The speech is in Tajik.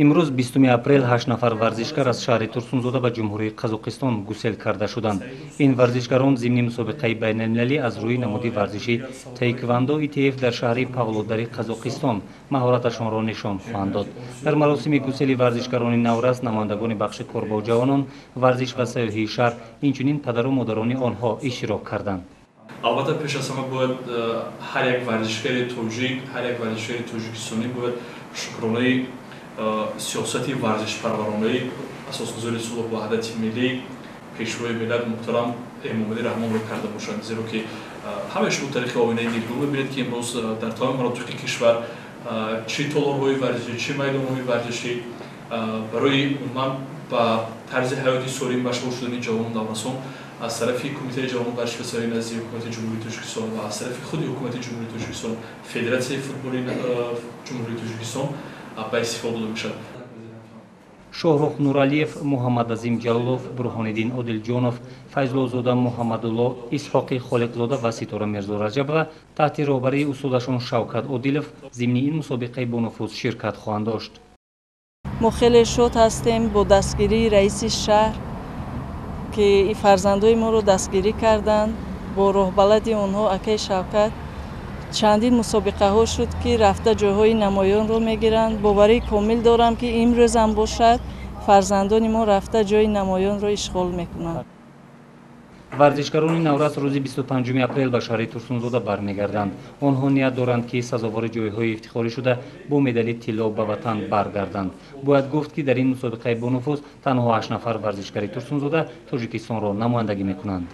Имрӯз, 20 апрел, ҳашт нафар варзишгар аз шаҳри Турсунзода ба Ҷумҳурии Қазоқистон гусел карда шуданд. Ин варзишгарон зимни мусобиқаи байналмилалӣ аз рӯи намуди варзиши таеквандо ИТФ дар шаҳри Павлодари Қазоқистон маҳораташонро нишон хоҳанд дод. Дар маросими гусели варзишгарони наврас намояндагони бахши кор бо ҷавонон, варзиш ва сайёҳии шаҳр, инчунин падару модарони онҳо иштирок карданд. Албатта, пеш аз ҳама бояд ҳар як варзишгари тоҷик, ҳар як варзишгари тоҷикистонӣ бояд шукронаи сиёсати варзишпарваронаи Асосгузори сулҳу ваҳдати миллӣ, Пешвои миллат муҳтарам Эмомалӣ Раҳмонро карда бошанд, зеро ки ҳамаи шумо тариқи оинаи дилгӯ мебинед, ки имрӯз дар тамоми манотиқи кишвар чӣ толорҳои варзишӣ, чӣ майдонҳои варзишӣ барои умуман ба тарзи ҳаёти солим машғул шудани ҷавону наврасон аз тарафи Кумитаи ҷавонон, варзиш ва сайёҳӣ назди Ҳукумати Ҷумҳурии Тоҷикистон ва аз тарафи худи Ҳукумати Ҷумҳурии Тоҷикистон, Федератсияи футболи Ҷумҳурии Тоҷикистон ба истифода дода мешавад. Шоҳрух Нуралиев, Муҳаммадазим Ҷалолов, Бурҳониддин Одилҷонов, Файзуллозода Муҳаммадулло, Исҳоқи Холиқзода ва Ситора Мирзораҷабова таҳти роҳбарии устодашон Шавкат Одилов зимни ин мусобиқаи бонуфуз ширкат хоҳанд дошт. Мо хеле шод ҳастем бо дастгирии раиси шаҳр, ки фарзандои моро дастгирӣ карданд. Бо роҳбалади онҳо, акаи Шавкат, чандин мусобиқаҳо шуд, ки рафта ҷойҳои намоёнро мегиранд. Боварии комил дорам, ки имрӯзам бошад, фарзандони мо рафта ҷои намоёнро ишғол мекунанд. Варзишгарони наврас рӯзи 25 апрел ба шаҳри Турсунзода бармегарданд. Онҳо ният доранд, ки сазовори ҷойҳои ифтихорӣ шуда, бо медали тилло ба ватан баргарданд. Бояд гуфт, ки дар ин мусобиқаи бонуфуз танҳо ҳашт нафар варзишгари Турсунзода Тоҷикистонро намояндагӣ мекунанд.